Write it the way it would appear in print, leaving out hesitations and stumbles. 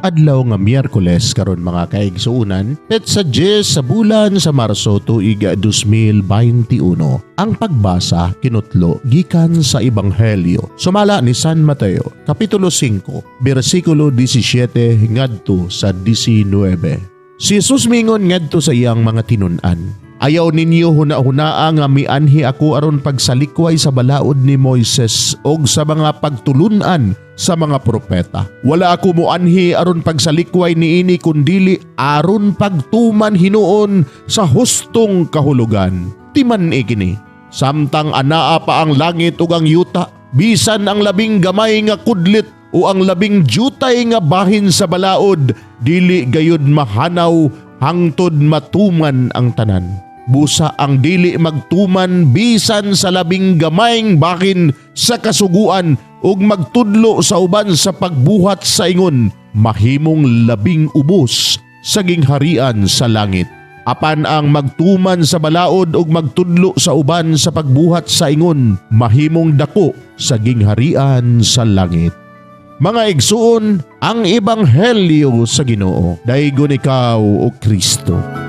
Adlaw nga Miyerkules karon, mga kaigsuonan, petsa 10 sa bulan sa Marso, tuig 2021. Ang pagbasa kinutlo gikan sa Ebanghelyo sumala ni San Mateo, Kapitulo 5, bersikulo 17 ngadto sa 19. Si Jesus mingon ngadto sa iyang mga tinun-an, "Ayaw ninyo huna-hunaa nga mianhi ako aron pagsalikway sa balaod ni Moises og sa mga pagtulunan sa mga propeta. Wala ako moanhi aron pagsalikway niini kundili aron pagtuman hinuon sa hustong kahulugan. Timan-i kini. Samtang anaa pa ang langit ug ang yuta, bisan ang labing gamay nga kudlit o ang labing jutay nga bahin sa balaod dili gayud mahanaw hangtod matuman ang tanan. Busa ang dili magtuman bisan sa labing gamayng bahin sa kasuguan ug magtudlo sa uban sa pagbuhat sa ingon, mahimong labing ubos sa gingharian sa langit. Apan ang magtuman sa balaod ug magtudlo sa uban sa pagbuhat sa ingon, mahimong dako sa gingharian sa langit." Mga igsuon, ang ebanghelyo sa Ginoo. Daygon ikaw, o Kristo.